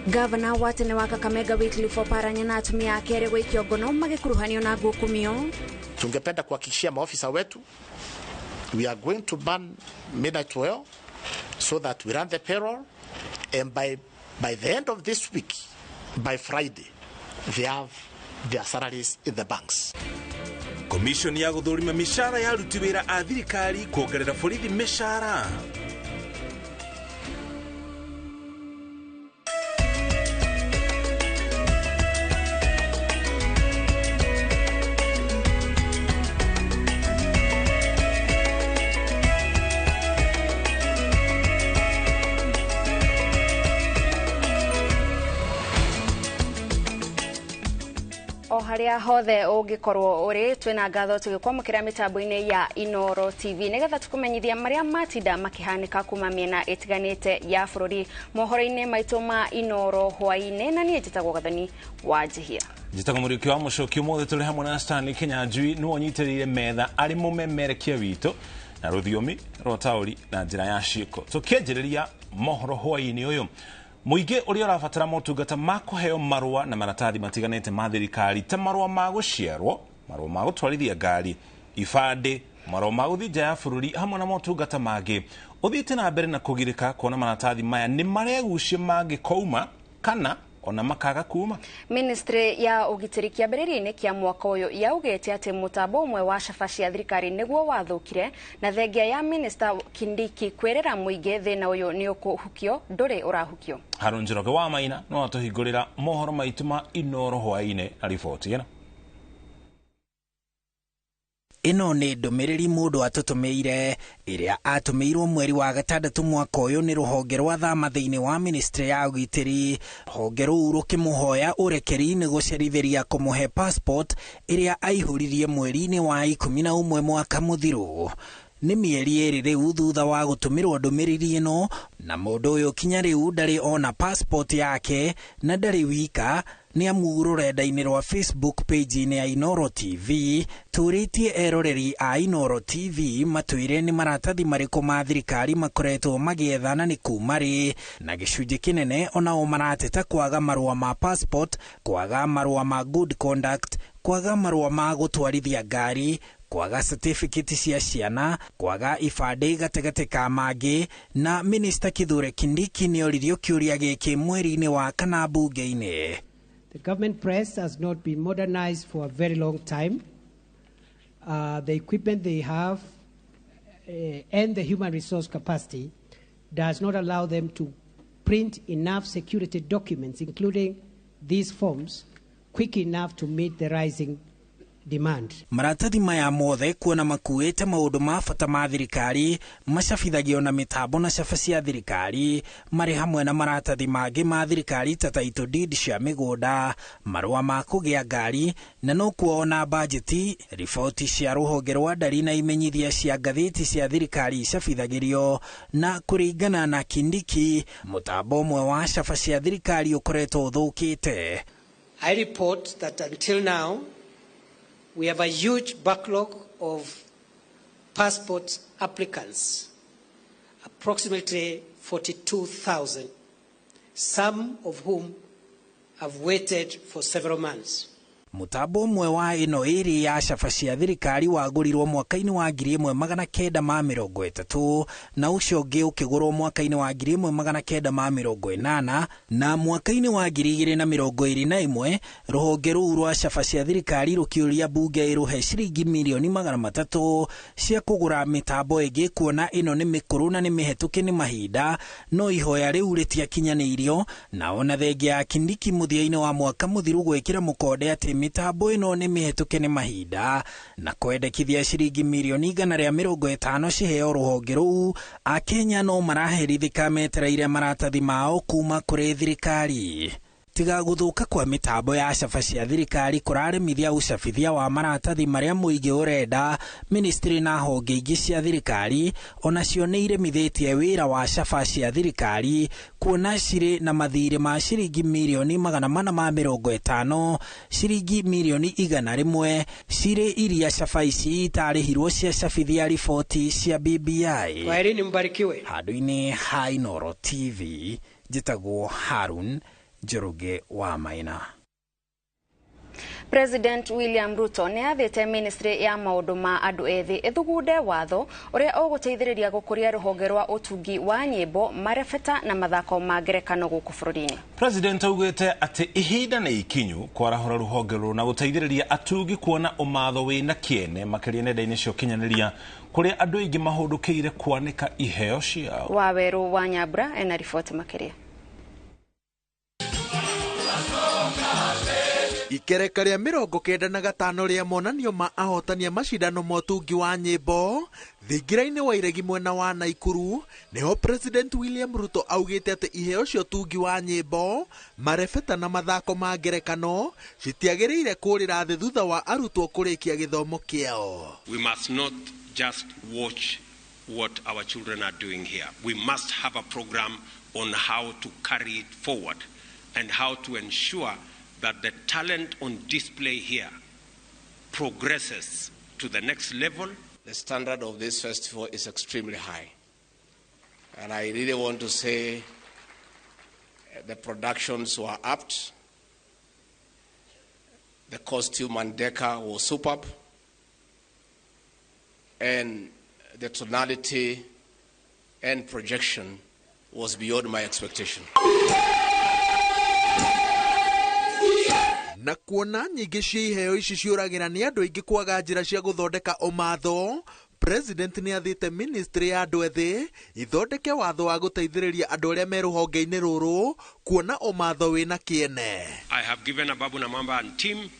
Gavana wa tene wa Kakamega Wycliffe Oparanya na atumia ake erĩ gũikio ngono magĩkuruhanio na ngukumio. Tungependa kuhakikishia maofisa wetu we are going to ban midnight oil so that we run the payroll, and by the end of this week, by Friday, they have their salaries in the banks. Commission ya gũthũrima mĩcara ya aruti wĩra a thirikari kuongerera borithi mĩcara. O haria hothe ũngĩkorwo ũrĩ, twĩna ngatho tũgĩkwamũkĩra mĩtambo-inĩ ya Inooro TV nĩgetha tũkũmenyithia marĩa matinda makĩhanĩka kuma mĩena ĩtiganĩte ya bũrũri. Mohoro-inĩ maitũ ma Inooro hwaĩ-inĩ, na niĩ njĩtagwo Gathoni wa Njihia. Njĩtagwo Mũriũki wa Mũcoki. Ũmũthĩ tũrĩ hamwe na Stanley Kinyanjui, nĩwe ũnyitĩrĩire metha arĩ mũmemerekia witũ na rũthiomi rwa taũri na njĩra ya ciĩko. Tũkĩanjĩrĩria mohoro hwaĩ-inĩ ũyũ, mũingĩ ũrĩa ũrabatara motungata ma kũheo marũa na maratathi matiganĩte ma thirikari ta marũa ma gũciarwo, marũa ma gũtwarithia ngari, ibandĩ, marũa ma gũthiĩ nja ya bũrũri hamwe na motungata mangĩ, ũthiĩte na mbere na kũgirĩka kuona maratathi maya nĩ maregucia mangĩkouma kana ona makaga kuma. Ministry ya ũgitĩri kĩambĩrĩria-inĩ kĩa mwaka ũyũ yaugĩte atĩ mũtambo ũmwe wa caba cia thirikari nĩguo wathũkire, na thengia ya Minister Kindiki kwĩrĩra mũingĩ thĩna ũyũ nĩ ũkũhukio, ndũrĩ ũrahukio. Harũ Njoroge wa Maina no atũhingũrĩra mohoro maitũ ma Inooro hwaĩ-inĩ na riboti ĩno. Ĩno nĩ ndũmĩrĩri mũndũ atũtũmĩire ĩrĩa atũmĩirwo mweri wa gatandatũ mwaka ũyũ nĩ rũhonge rwa thama thĩinĩ wa ministry ya ũgitĩri. Rũhonge rũu rũkĩmũhoya ũrekeri nĩ gũcerithĩria kũmũhe passport ĩrĩa aihũririe mweri-inĩ wa 11 mwaka mũthiru. Nĩ mĩeri ĩrĩ rĩu thutha wa gũtũmĩrwo ndũmĩrĩri ĩno, na mũndũ ũyũ kinya rĩu ndarĩ ona passport yake na ndarĩ wika, nĩ amu rũrenda-inĩ rwa Facebook page-inĩ ya Inooro TV tũrĩtie eroreri a Inooro TV matwĩre nĩ maratathi marĩkũ ma thirikari makoretwo magĩetha na nĩ kuma rĩ, na gĩcunjĩ kĩnene onao marateta kwaga marũa ma passport, kwaga marũa ma good conduct, kwaga marũa ma gũtwarithia ngari, kwaga certificate cia ciana, kwaga ibandĩ gatagatĩ ka mangĩ. Na Minister Kithure Kindiki nĩoririo kĩũria gĩkĩ mweri-inĩ wa kana mbunge-inĩ. The government press has not been modernized for a very long time. The equipment they have and the human resource capacity does not allow them to print enough security documents, including these forms, quick enough to meet the rising demand. Maratathi maya mothe kuona makuĩte maũndũ ma bata ma thirikari macabithagio na mĩtambo na caba cia thirikari, marĩ hamwe na maratathi mangĩ ma thirikari ta title deed cia mĩgũnda, marũa ma kũgĩa ngari, na no kuona bajeti, riboti cia rũhonge rwa ndari na imenyithia cia ngathĩti cia thirikari icabithagĩrio. Na kũringana na Kindiki, mũtambo ũmwe wa caba cia thirikari ũkoretwo ũthũkĩte. I report that until now we have a huge backlog of passport applicants, approximately 42,000, some of whom have waited for several months. Mũtambo ũmwe wa ĩno ĩrĩ ya caba cia thirikari wagũrirwo mwaka-inĩ wa 1930, na ũcio ũngĩ ũkĩgũrwo mwaka-inĩ wa 1980, na mwaka-inĩ wa 2021 rũhonge rũu rwa caba cia thirikari rũkĩũria mbunge ĩrũhe ciringi mirioni 300 cia kũgũra mĩtambo ĩngĩ, kuona ĩno nĩ mĩkũrũ na nĩ mĩhetũke nĩ mahinda, no ihoya rĩu rĩtiakinyanĩirio. Na ona thengia ya Kindiki mũthia-inĩ wa mwaka mũthiru gwĩkĩra mũkonde atĩ mĩtambo ĩno nĩ mĩhetũke nĩ mahinda na kwendekithia ciringi mirioni 150 ciheo rũhonge rũu, Akenya no maraherithĩka metereire maratathi mao kuma kũrĩ thirikari. Tiga gũthũka kwa mĩtambo ya caba cia thirikari kũraremithia ũcabithia wa maratathi marĩa mũingĩ ũrenda, ministry na honge ingĩ cia thirikari onacio nĩ iremithĩtie wĩra wa caba cia thirikari, kuona cirĩ na mathirĩ ma ciringi mirioni 450, ciringi mirioni 100 cirĩ iria caba ici itarĩhirwo cia cabithia riboti cia BBI. Kwaherini, mbarikiwe. Handũ-inĩ ha Inooro TV, njĩtagwo Harun Njoroge wa Maina. President William Ruto nĩ athĩte ministry ya maũndũ ma andũ ethĩ ĩthugunde watho ũrĩa ũgũteithĩrĩria gũkũria rũhonge rwa ũtungi wa nyĩmbo, marebeta na mathako ma ngerekano gũkũ bũrũri-inĩ. President augĩte atĩ ihinda nĩ ikinyu kwarahũra rũhonge rũrũ na gũteithĩrĩria atungi kuona ũmatho wĩna kĩene makĩria nenda-inĩ cia ũkinyanĩria kũrĩa andũ aingĩ mahũndũkĩire kwanĩka iheo ciao. Wawerũ wa Nyambura ena riboti makĩria. Ikereka rĩa 95 rĩa monanio ma ahotania macindano ma ũtungi wa nyĩmbo thingira-inĩ wa Iregi mwena wa Naikuru nĩho President William Ruto augĩte atĩ iheo cia ũtungi wa nyĩmbo, marebeta na mathako ma ngerekano citiagĩrĩire kũrĩra thĩ thutha wa arutwo kũrĩkia gĩthomo kĩao. We must not just watch what our children are doing here. We must have a program on how to carry it forward and how to ensure that the talent on display here progresses to the next level. The standard of this festival is extremely high. And I really want to say the productions were apt. The costume and decor was superb. And the tonality and projection was beyond my expectation. Na kuona nyingĩ cia iheo ici ciũragĩra nĩ andũ aingĩ kwaga njĩra cia gũthondeka ũmatho, President nĩ athĩte ministry ya andũ ethĩ ithondeke watho wa gũteithĩrĩria andũ arĩa me rũhonge-inĩ rũrũ kuona ũmatho wĩna kĩene. I have given Ababu Namwamba and team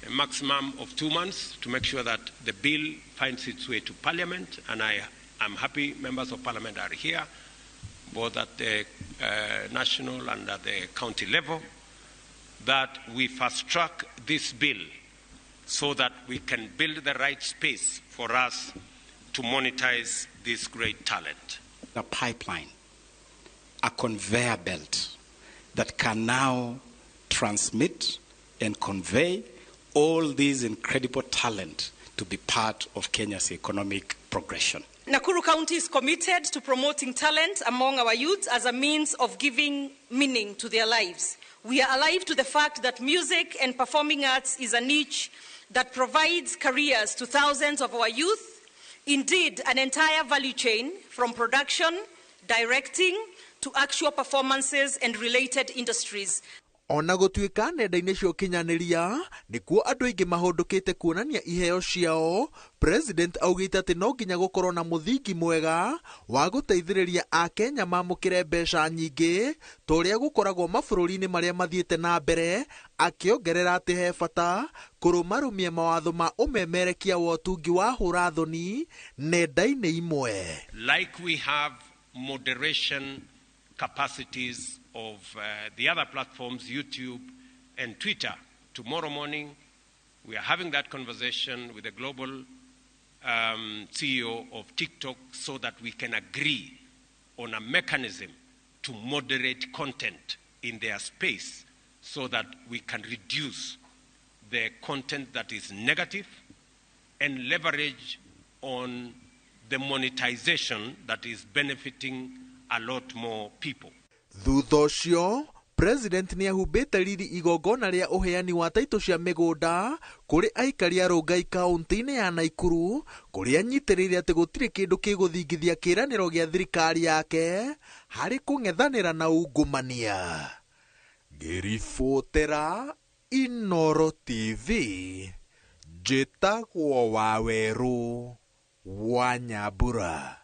a maximum of 2 months to make sure that the bill finds its way to Parliament, and I am happy members of Parliament are here, both at the national and at the county level, that we fast track this bill so that we can build the right space for us to monetize this great talent. A pipeline, a conveyor belt that can now transmit and convey all these incredible talent to be part of Kenya's economic progression. Nakuru County is committed to promoting talent among our youth as a means of giving meaning to their lives. We are alive to the fact that music and performing arts is a niche that provides careers to thousands of our youth. Indeed, an entire value chain from production, directing, to actual performances and related industries. Ona gũtuĩka nenda-inĩ cia ũkinyanĩria nĩkuo andũ aingĩ mahũndũkĩte kuonania iheo ciao, President augĩte atĩ no nginya gũkorwo na mũthingi mwega wa gũteithĩrĩria Akenya mamũkĩre mbeca nyingĩ ta ũrĩa gũkoragwo mabũrũri-inĩ marĩa mathiĩte na mbere, akĩongerera atĩ he bata kũrũmarũmia mawatho ma ũmemerekia wa ũtungi wa hũra-thoni nenda-inĩ imwe. Like we have moderation capacities of the other platforms, YouTube and Twitter. Tomorrow morning, we are having that conversation with the global CEO of TikTok so that we can agree on a mechanism to moderate content in their space so that we can reduce the content that is negative and leverage on the monetization that is benefiting a lot more people. Thutha ũcio, President nĩ ahumbĩte riri igongona rĩa ũheani wa taitũ cia mĩgũnda kũrĩ aikari a Rongai kaunti-inĩ ya Naikuru, kũrĩa anyitĩrĩire atĩ gũtirĩ kĩndũ gĩgũthingithia kĩĩranĩro gĩa thirikari yake harĩ kũng'ethanĩra na ungumania. Ngĩribotera Inooro TV, njĩtagwo Wawerũ wa Nyambura.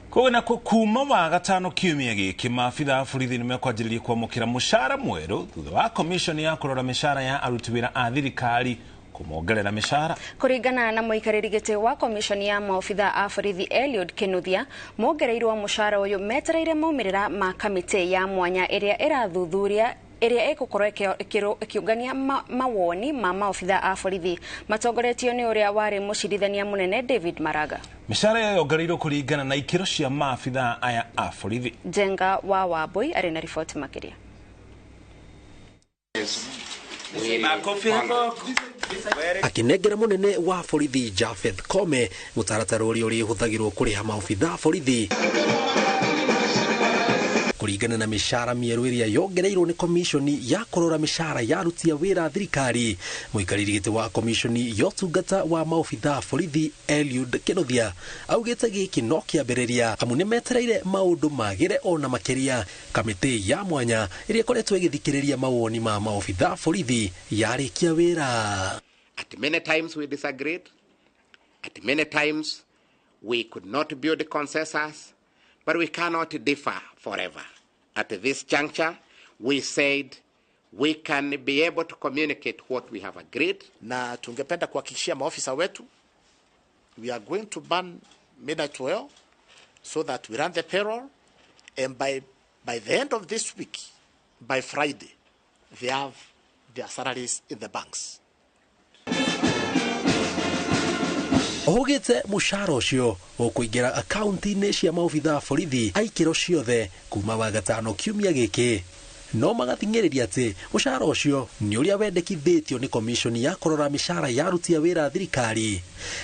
Koguo nako kuma wa gatano kiumia gĩkĩ maabitha a borithi nĩ mekwanjĩrĩria kwamũkĩra mũcara mwerũ thutha wa commission ya kũrora mĩcara ya aruti wĩra a thirikari kũmongerera mĩcara. Kũringana na mũikarĩri gĩtĩ wa commission ya maobitha a borithi Eliud Kinuthia, mongereirwo mũcara ũyũ metereire maumĩrĩra ma kamĩtĩ ya mwanya ĩrĩa ĩrathuthuria ĩrĩa ĩgũkorwo ĩkĩũngania mawoni ma maobitha a borithi matongoretio nĩ ũrĩa warĩ mũcirithania mũnene David Maraga. Mĩcara ĩyo yongereirwo kũringana na ikĩro cia maabitha aya a borithi. Njenga wa Wambui arĩ na riboti makĩria. Akinengera munene wa borithi Japheth Kome mutaratara uria urihũthagĩrwo kũrĩha maobitha a borithi. Kũringana na mĩcara mĩerũ ĩrĩa yongereirwo nĩ komishoni ya kũrora mĩcara ya aruti a wĩra thirikari, mũikarĩri gĩtĩ wa komishoni ya ũtungata wa maobithaa borithi Eliud Kinuthia augĩte gĩkĩ no kĩambĩrĩria, amu nĩ metereire maũndũ magĩre ona makĩria. Kamĩtĩ ya mwanya ĩrĩa ĩkoretwo ĩgĩthikĩrĩria mawoni ma maobithaa borithi yarĩkia wĩra. At many times we disagreed. At many times we could not build consensus, but we cannot differ forever. At this juncture, we said we can be able to communicate what we have agreed. Na tungependa kuhakikishia maofisa wetu, we are going to ban midnight oil so that we run the payroll, and by the end of this week, by Friday, they have their salaries in the banks. Ohugite mũcara ũcio ũkũingĩra akaunti-inĩ cia maobithaa borithi a ikĩro ciothe kuma wagatano kiumia gĩkĩ. No magathing'ĩrĩria atĩ mũcara ũcio nĩ ũrĩa wendekithĩtio nĩ komishoni ya kũrora mĩcara ya aruti a wĩra thirikari,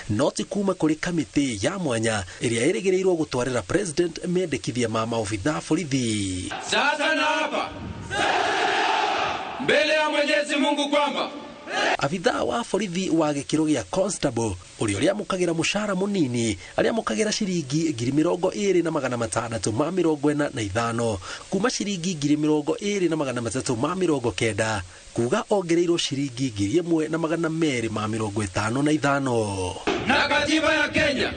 no ti kuma kũrĩ kamĩtĩ ya mwanya ĩrĩa ĩrĩgĩrĩirwo gũtwarĩra president mendekithia ma maobithaa borithi. Sasa naapa mbele ya Mwenyezi Mungu kwamba abithaa wa borithi wa gĩkĩro gĩa constable ũrĩa ũrĩamũkagĩra mũcara mũnini arĩamũkagĩra ciringi 26,645 kuma ciringi 22,390, kuga ongereirwo ciringi 1,255. Na katiba ya Kenya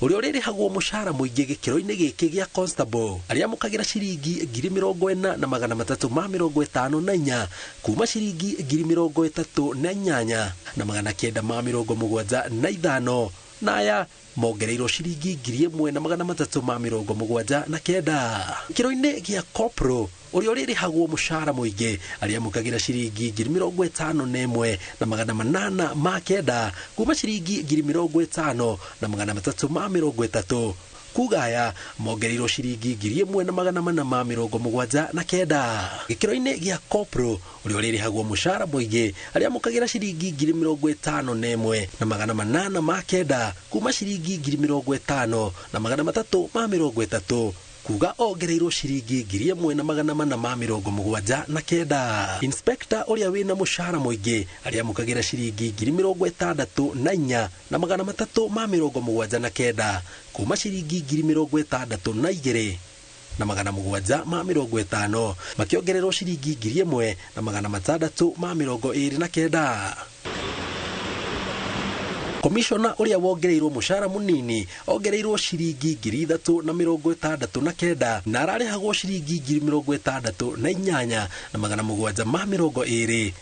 ũrĩa ũrĩrĩhagwo mũcara mũingĩ gĩkĩro-inĩ gĩkĩ gĩa constable arĩamũkagĩra ciringi 40,354 kuma ciringi 38,975, na aya mongereirwo ciringi 1,379. Gĩkĩro-inĩ gĩa corporal ũrĩa ũrĩrĩhagwo mũcara mũingĩ arĩamũkagĩra ciringi 51,809 kuma ciringi 50,330, kuga aya mongereirwo ciringi 1,479. Gĩkĩro-inĩ gĩa corporal ũrĩa ũrĩrĩhagwo mũcara mũingĩ arĩamũkagĩra ciringi 51,809 kuma ciringi 50,330, kuga ongereirwo ciringi 1,479. Inspector ũrĩa wĩna mũcara mũingĩ arĩamũkagĩra ciringi 64,379 kuma ciringi 62,750, makĩongererwo ciringi 1,629. Komishona ũrĩa wongereirwo mũcara mũnini ongereirwo ciringi 3,069 na ararĩhagwo ciringi 68,720,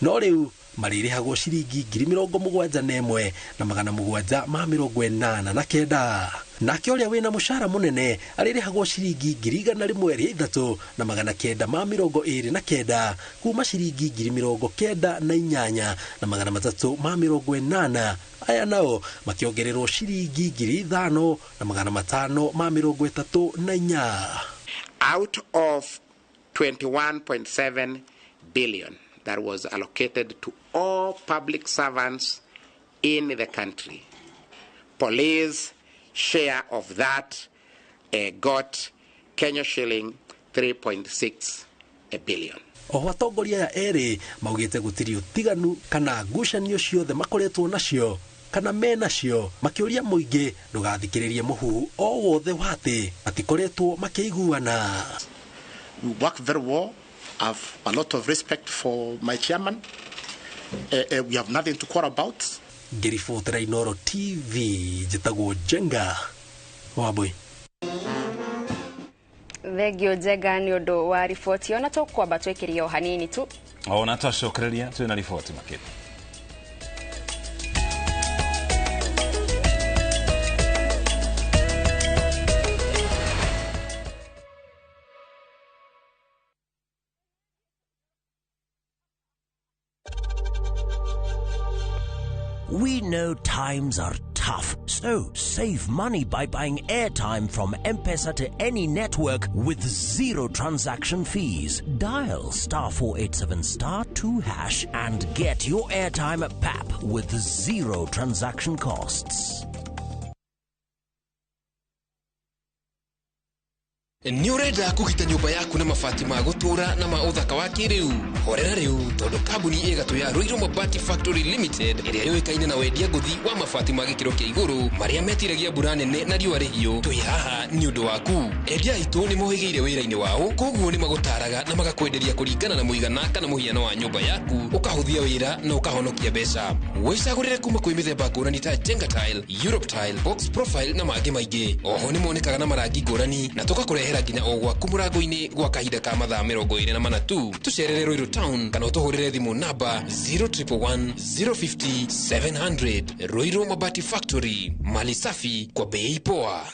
no rĩu marĩrĩhagwo ciringi 71,789. Nake ũrĩa wĩna mũcara mũnene arĩrĩhagwo ciringi 103,929 kuma ciringi 98,380. Aya nao makĩongererwo ciringi 5,534. Out of 21.7 billion that was allocated to all public servants in the country, police share of that got Kenya shilling 3.6 billion. Oho atongoria aya erĩ maugĩte gũtirĩ ũtiganu kana ngucanio ciothe makoretwo nacio kana menacio, makĩũria mũingĩ ndũgathikĩrĩrie mũhuhu o wothe wa atĩ matikoretwo makĩiguana. We work very well. I have a lot of respect for my chairman. We have nothing to quarrel about. Ngĩribotera Inooro TV, njĩtagwo Njenga Wambui. Thengio Njenga nĩ ũndũ wa riboti ona tũkwamba twĩkĩrie o hanini tu. Ona twacokereria twĩna riboti makĩria. We know times are tough, so save money by buying airtime from M-Pesa to any network with zero transaction fees. Dial *487*2# and get your airtime at PAP with zero transaction costs. Nĩ ũrenda kũgita nyũmba yaku na mabati ma gũtũũra na ma ũthaka wa kĩrĩu? Horera rĩu, tondũ kambuni ĩgatũ ya Ruiru Mabati Factory Limited ĩrĩa yũĩkaine na wendia ngũthi wa mabati ma gĩkĩro kĩa igũrũ marĩa metiragia mbura nene na riũa rĩhiũ, twĩ haha nĩ ũndũ waku. Endia aitũ nĩ mohĩgĩire wĩra-inĩ wao, koguo nĩ magũtaraga na magakwenderia kũringana na mũigana kana mũhiano wa nyũmba yaku, ũkahũthia wĩra na ũkahonokia mbeca. Wĩcagũrĩre kuma kwĩ mĩthemba ngũrani ta Jenga Tile, Europe Tile, Box Profile na mangĩ maingĩ. Oho nĩ monekaga na marangi ngũrani na tũgakũrehera nginya o gwaku mũrango-inĩ gwa kahinda ka mathaa 24 tu. Tũcerere Ruiru Town kana ũtũhũrĩre thimũ namba 0111 050 700. Ruiru Mabati Factory, mali safi kwa bei poa.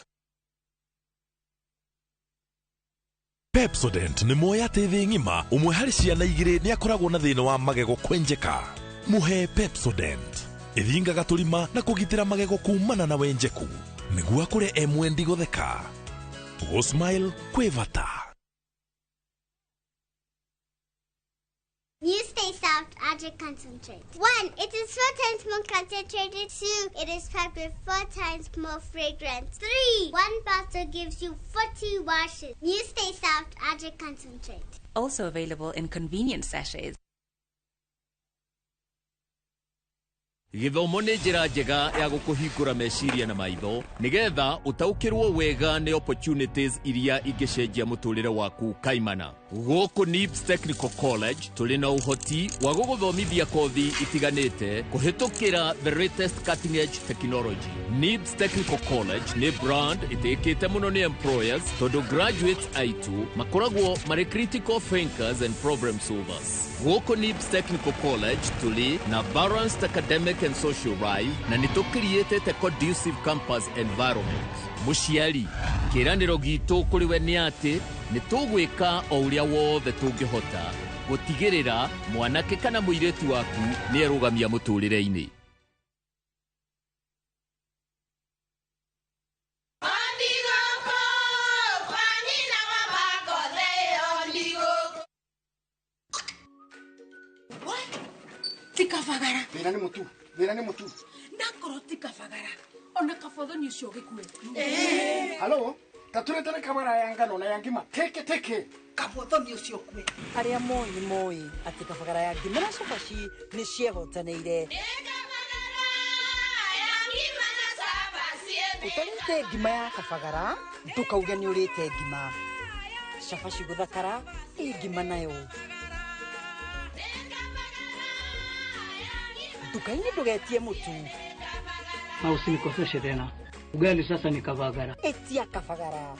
Pepsodent nĩ moya atĩ thĩ ng'ima ũmwe harĩ ciana igĩrĩ nĩ akoragwo na thĩna wa magego kwenjeka. Mũhe Pepsodent ĩthingaga tũrima na kũgitĩra magego kumana na wenjeku nĩguo akũre e mwendi gũtheka. Go smile kwĩ bata. You stay soft, Adric concentrate. 1, it is 4 times more concentrated. 2, it is packed with 4 times more fragrance. 3, 1 bottle gives you 40 washes. You stay soft, Adric concentrate. Also available in convenient sachets. Gĩthomo nĩ njĩra njega ya gũkũhingũra meciria na maitho nĩgetha ũtaũkĩrwo wega nĩ opportunities iria ingĩcenjia mũtũrĩre waku kaimana. Gũkũ NIBS Technical College tũrĩ na ũhoti wa gũgũthomithia kothi itiganĩte kũhĩtũkĩra the latest cutting edge technology. NIBS Technical College nĩ brand ĩtĩkĩte mũno nĩ employers tondũ graduates aitũ makoragwo marĩ critical thinkers and problem solvers. Gũkũ NIBS Technical College tũrĩ na balanced academic and social life na nĩ tũcreatĩte conducive campus environment. Mũciari, kĩĩranĩro gitũ kũrĩ we nĩ atĩ nĩ tũgwĩka o ũrĩa wothe tũngĩhota gũtigĩrĩra mwanake kana mũirĩtu waku nĩ erũgamia mũtũrĩre-inĩ. Tikabagara. Thĩna nĩ mũtu, thĩna nĩ mũtu. Ndakorwo tikabagara. Ona kabothoni ũcio gĩkue. Halo, taturetere kabara ya ngano na ya ngima. Teke teke. Kabothoni ũcio kue. Arĩa moĩ nĩ moĩ atĩ kabagara ya ngima na cabaci nĩ ciehotanĩire. Ũtarĩte ngima ya kabagara, ndũkauge nĩ ũrĩte ngima. Cabaci gũthakara, ĩ ngima nayo. Nduka-inĩ ndũgetie mũtu. Na usinikoseshe tena. Ugali sasa ni kabagara. Etia kabagara.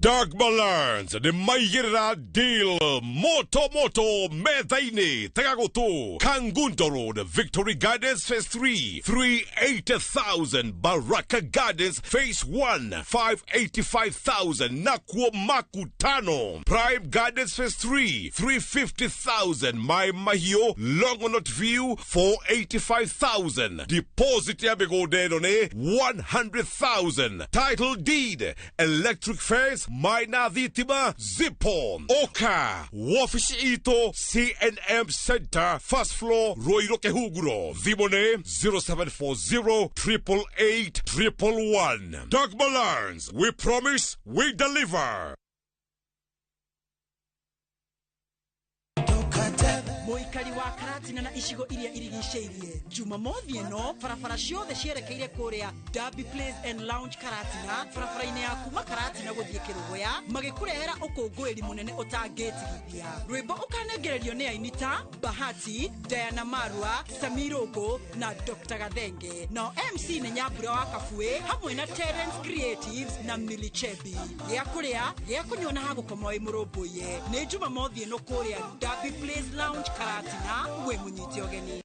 Dark Balance nĩ maigĩrĩra deal moto moto metha-inĩ tega gũtũ Kangundo Road, Victory Gardens Phase 3 380,000, Baraka Gardens Phase 1 585,000, Nakuo Makutano Prime Gardens Phase 3 350,000, Mai Mahiũ Longonot View 485,000, deposit ya mĩgũnda ĩno nĩ 100,000, title deed, electric fence, Maina Thitima Zipo Oka wabici itũ CNM Center first floor Ruiru Kĩhunguro, thimũ nĩ 0740 888 111. Dogma Learns, we promise we deliver. Mũikari wa Karatina na icigo iria irigicĩirie Jumamothi ĩno barabara ciothe cierekeire kũrĩa Derby Place and Lounge Karatina, barabara-inĩ ya kuma Karatina gũthiĩ Kĩrũgũya, magĩkũrehera ũkũngũĩri mũnene ũtangĩtigithia. Rwĩmbo ũkanengererio nĩ aini ta Bahati, Diana Marua, Samirongo na Dr. Gathenge. Nao MC nĩ Nyambura wa Kabuĩ hamwe na Terence Creatives na Milichebi. Gĩa kũrĩa, gĩa kũnyua na hagũkoma wĩ mũrũmbũiye. Nĩ Jumamothi ĩno kũrĩa Derby Place Lounge Karatina, we mũnyite ũgeni.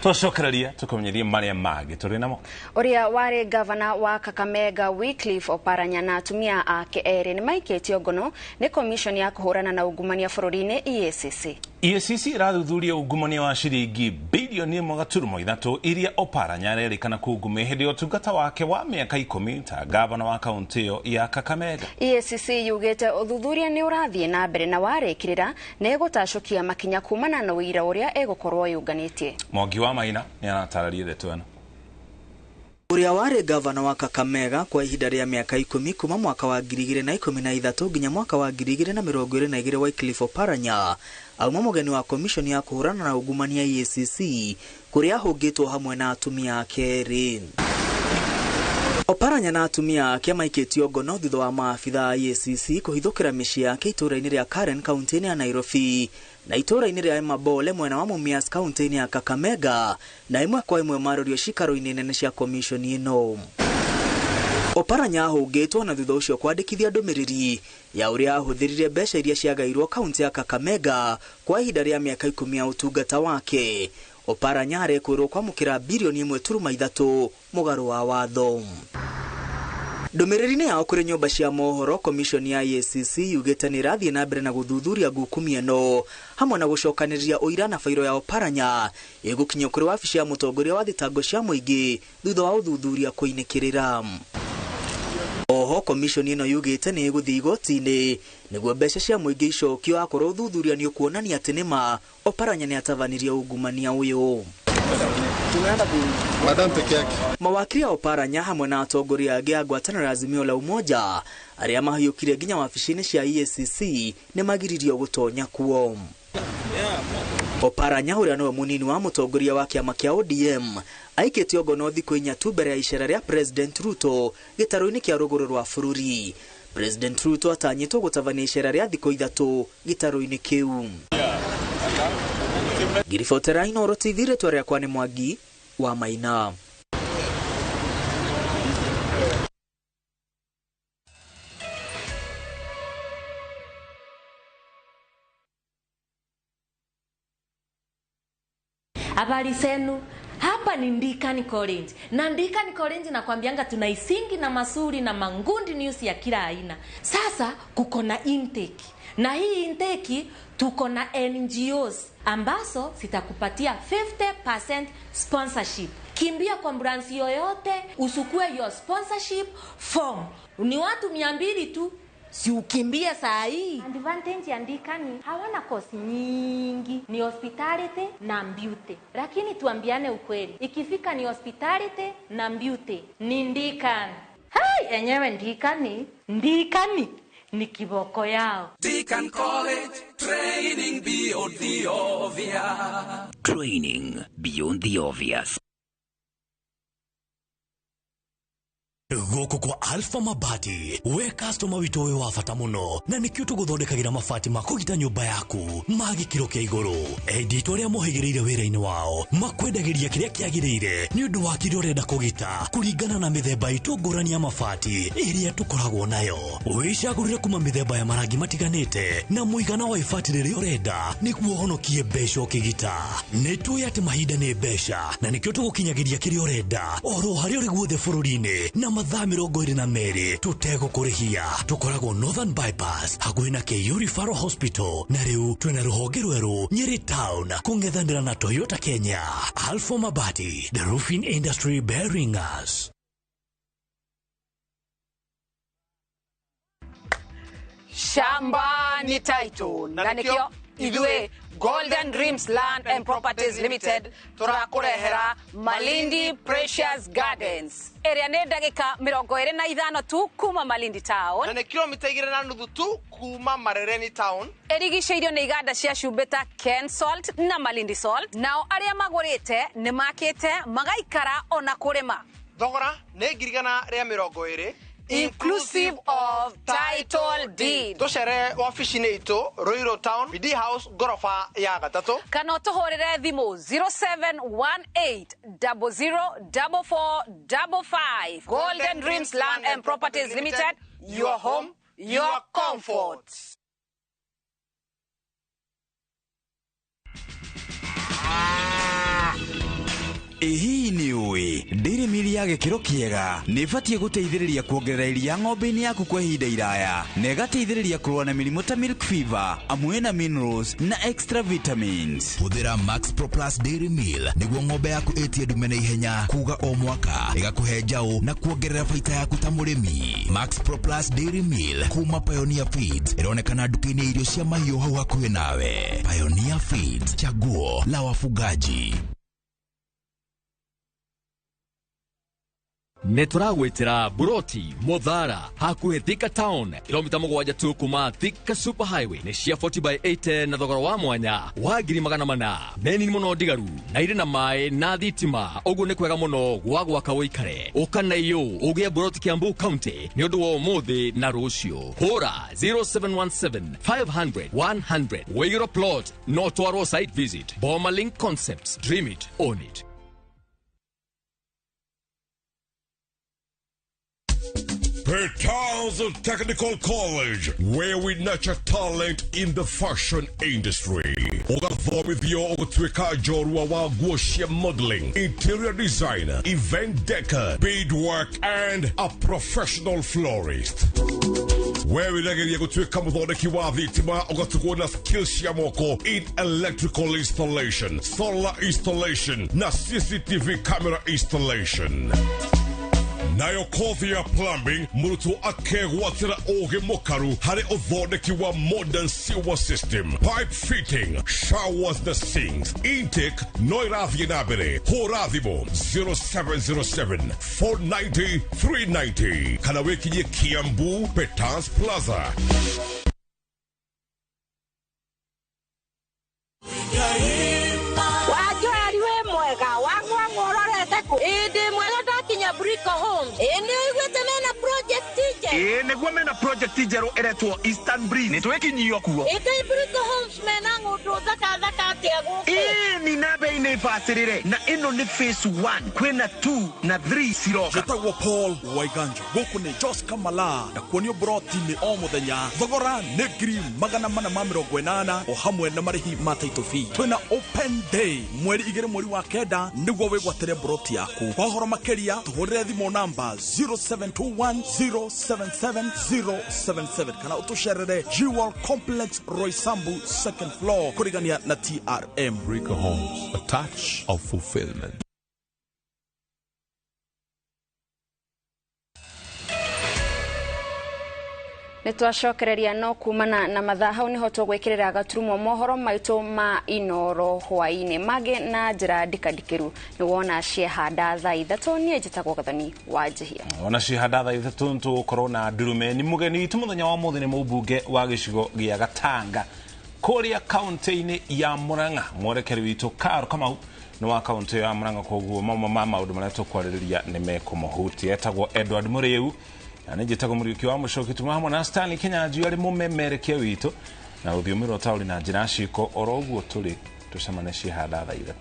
Twacokereria tũkũmenyerie marĩa mangĩ tũrĩ namo. Ũrĩa warĩ gavana wa Kakamega Wycliffe Oparanya na atumia ake erĩ nĩ maikĩtio ngono nĩ commission ya kũhũrana na ungumania bũrũri-inĩ EACC. EACC ĩrathuthuria ungumania wa ciringi bilioni 1.3 iria Oparanya arerĩkana kungumia hĩndĩ ya ũtungata wake wa mĩaka 10 ta gavana wa kaunti ĩyo ya Kakamega. EACC yugĩte ũthuthuria nĩ ũrathiĩ na mbere na warĩkĩrĩra nĩ ĩgũtacũkia makinya kumana na ũira ũrĩa ĩgũkorwo yũnganĩtie. Mwangi wa Maina nĩ aratarĩria ndeto ĩno. Ũrĩa warĩ gavana wa Kakamega kwa ihinda rĩa mĩaka 10 kuma mwaka wa 2013 nginya mwaka wa 2022 Wycliffe Oparanya auma mũgeni wa komishoni ya kũhũrana na ungumania EACC kũrĩa ahũngĩtwo hamwe na atumia ake erĩ. Oparanya na atumia ake maikĩtio ngono thutha wa maabitha a EACC kũhithũkĩra mĩciĩ yake itũũra-inĩ rĩa Karen kaunti-inĩ ya Nairobi na itũũra-inĩ rĩa Emabole mwena wa Mumias kaunti-inĩ ya Kakamega na ĩmwe kwa ĩmwe marorio cikaro-inĩ nene cia komishoni ĩno. Oparanya ahũngĩtwo na thutha ũcio kwandĩkithia ndũmĩrĩri ya ũrĩa ahũthĩrire mbeca iria ciagairwo kaunti ya Kakamega kwa ihinda rĩa mĩaka 10 ya ũtungata wake. Oparanya arekwĩrwo kwamũkĩra bilioni 1.3 mũgarũ wa watho. Ndũmĩrĩri-inĩ yao kũrĩ nyũmba cia mohoro, komishoni ya EACC yugĩte nĩ ĩrathiĩ na mbere na gũthuthuria ngukumi ĩno hamwe na gũcokanĩrĩria ũira na bairo ya Oparanya ĩgũkinyio kũrĩ wabici ya mũtongoria wa thitango cia mũingĩ thutha wa ũthuthuria kũinĩkĩrĩra. Oho komishoni ĩno yugĩte nĩ ĩgũthiĩ igoti-inĩ nĩguo mbeca cia mũingĩ icokio akorwo ũthuthuria nĩ ũkuonania atĩ nĩma Oparanya nĩ atabanirie ungumania ũyũ. Mawakiri a Oparanya hamwe na atongoria angĩ a ngwatanĩro ya Azimio la Umoja arĩa mahiũkire nginya wabici-inĩ cia EACC nĩ magiririo gũtonya kuo. Oparanya ũrĩa nĩwe mũnini wa mũtongoria wa kĩama kĩa ODM aikĩtio ngono thikũ 4 tu mbere ya icera rĩa President Ruto gĩtarũ-inĩ kĩa rũgũrũ rwa bũrũri. President Ruto atanyĩtwo gũtabania icera rĩa thikũ 3 gĩtarũ-inĩ kĩu. Ngiribotera Inooro TV, rĩtwa rĩakwa nĩ Mwangi wa Maina. Habari zenu, hapa ni Ndikani College. Na Ndikani College nakwambianga tuna isingi na masuri na mangundi news ya kila aina. Sasa kuko na intake. Na hii intake tuko na NGOs ambazo zitakupatia 50% sponsorship. Kimbia kwa branch yoyote usukue your sponsorship form. Ni watu 200 tu. Si ukimbie saa hii. Advantage ya Ndikani hawana kosi nyingi, ni hospitality na beauty. Lakini tuambiane ukweli, ikifika ni hospitality na beauty ni Ndikani. Hai, enyewe Ndikani, Ndikani ni kiboko yao. Deacon College, training beyond the obvious. Training beyond the obvious. Gũkũ kwa Alpha Mabati, we customer witũ wĩ wa bata mũno na nĩkĩo tũgũthondekagĩra mabati ma kũgita nyũmba yaku ma gĩkĩro kĩa igũrũ. Endi arĩa mohĩgĩrĩire wĩra-inĩ wao makwendagĩria kĩrĩa kĩagĩrĩire nĩ ũndũ wa kĩrĩa ũrenda kũgita kũringana na mĩthemba itũ ngũrani ya mabati ĩrĩa tũkoragwo nayo. Wĩcagũrĩre kuma mĩthemba ya marangi matiganĩte na mũigana wa ibati rĩrĩa ũrenda nĩguo ũhonokie mbeca ũkĩgita. Nĩ tũĩ atĩ mahinda nĩ mbeca na nĩkĩo tũgũkinyagĩria kĩrĩa ũrenda oro harĩa ũrĩ guothe bũrũri-inĩ na mathaa 22 tũtegũkũrĩhia. Tũkoragwo Northern Bypass hakuhĩ na KU Referral Hospital na rĩu twĩna rũhonge rwerũ Nyeri Town kũng'ethanĩra na Toyota Kenya. Alpha Mabati, the roofing industry bearing us. Shamba ni title na nikio ithuĩ Golden Dreams Land and Properties Limited tũrakũrehera Malindi Precious Gardens ĩrĩa nĩ ndagĩka 25 tu kuma Malindi Town na nĩ kilomita 2.5 tu kuma Marereni Town. Ĩrigicĩirio nĩ iganda cia cumbĩ ta Ken Salt na Malindi Salt. Nao arĩa magũrĩte nĩ makĩte magaikara ona kũrĩma. Thogora nĩ 120,000 inclusive of title deed. Tucere wabici-inĩ itũ Ruiru Town, BD House ngoroba ya 3, kana ũtũhũrĩre thimũ 0718004455. Golden Dreams Land and Properties Limited, your home, your comfort. Ĩ hihi nĩ ũĩ Dairy Meal ya gĩkĩro kĩega nĩ ĩbatiĩ gũteithĩrĩria kuongerera iria ng'ombe-inĩ yaku kwa ihinda iraya na ĩgateithĩrĩria kũrũa na mĩrimũ ta milk fever, amu ĩna minerals na extra vitamins. Hũthĩra Max Pro Plus Dairy Meal nĩguo ng'ombe yaku ĩtie ndume na ihenya kuga o mwaka, ĩgakũhe njaũ na kuongerera baita yaku ta mũrĩmi. Max Pro Plus Dairy Meal kuma Pioneer Feeds ĩronekana nduka-inĩ ya irio cia mahiũ hau hakuhĩ nawe. Pioneer Feeds, chaguo la wafugaji. Nĩ tũragwĩtĩra Buroti Muthara hakuhĩ Thika Town, kilomita 7 tu kuma Thika Super Highway. Nĩ cia 40 by 80 na thogora wa mwanya wa 400,000. Nĩ nini mũno ndigaru na irĩ na maĩ na thitima, ũguo nĩ kwega mũno gwa gwaka ũikare. Ũka na iyũ ũgĩe Buroti Kiambu County nĩ ũndũ wa ũmũthĩ na rũciũ. Hũra 0717 500 100. Wĩigĩrwo plot no twarwo site visit. Boma Link Concepts, dream it, own it. Petals Technical College, where we nurture talent in the fashion industry. Ũgathomithio ũgũtuĩka njorua wa nguo cia modeling, interior designer, event decor, beadwork, and a professional florist. We wĩregeria gũtuĩka mũthondeki wa thitima, ũgatugwo na skills cia moko in electrical installation, solar installation, na CCTV camera installation. Nayo kothi ya plumbing, mũrutwo akegwatĩra ũgĩ mũkaru harĩ ũthondeki wa modern sewer system, pipe fitting, showers na sinks. Intake no ĩrathiĩ na mbere. Hũra thimũ 0707 490 390 kana wĩkinyie Kiambu Petans Plaza. Wajoari we mwega wang'wang'ororete kũ ĩndĩ mwega ndakinya Brico Homes. Ĩ nĩ ũiguĩte mena project njerũ? Ĩ nĩguo mena project njerũ ĩretwo Eastern Breeze. Nĩ twĩkinyio kuo. Ĩkai Brico Homes mena ng'ũndũ thaka thaka atĩa gũkũ? Ĩ ni na bei nĩ bacĩrĩre, na ĩno nĩ phase 1, kwĩna 2 na 3 ciroka. Njĩtagwo Paul Waiganjo, gũkũ nĩ Jos Kamala, na kuonio broti nĩ o mũthenya. Thogora nĩ 480,000 o hamwe na marĩhi ma title fee. Twĩna open day mweri 2 mweri wa 9 nĩguo wĩgwatĩre broti yaku. Kwa ũhoro makĩria tũhũrĩre thimũ namba 0721077077 kana ũtũcerere Jewel Complex, Roysambu second floor, kũrigania na TRM. Brico Homes, a touch of fulfillment. Nĩ twacokereria no kumana na mathaa hau nĩho tũgwĩkĩrĩra gaturumo mohoro maitũ ma Inoro hwaĩ-inĩ mangĩ na njĩra ndikandikĩru nĩ wona ciehanda thaa 3. Niĩ njĩtagwo Gathoni wa Njihia. Ona ciehanda thaa 3 tũgũkorwo na ndurume. Ni mũgeni witũ mũthenya wa ũmũthĩ nĩ mũmbunge wa gĩcigo gĩa Gatanga kũrĩa kaũntĩ-inĩ ya Murang'a. Mwerekeri witũ Karo Kamau nĩ wa kaũntĩ ya Murang'a, koguo mamwe ma maũndũ marĩa tũkwarĩrĩria nĩ mekũmũhutia. Etagwo Edward Mũrĩu na nĩ njĩtagwo Mũriũki wa Mũcoki. Tuma hamwe na Stanley Kinyanjui arĩ mũmemerekia witũ na rũthiomi rwa taũri na njĩra ciĩko. Oro ũguo tũrĩ tũcemane ciehanda thaa 3.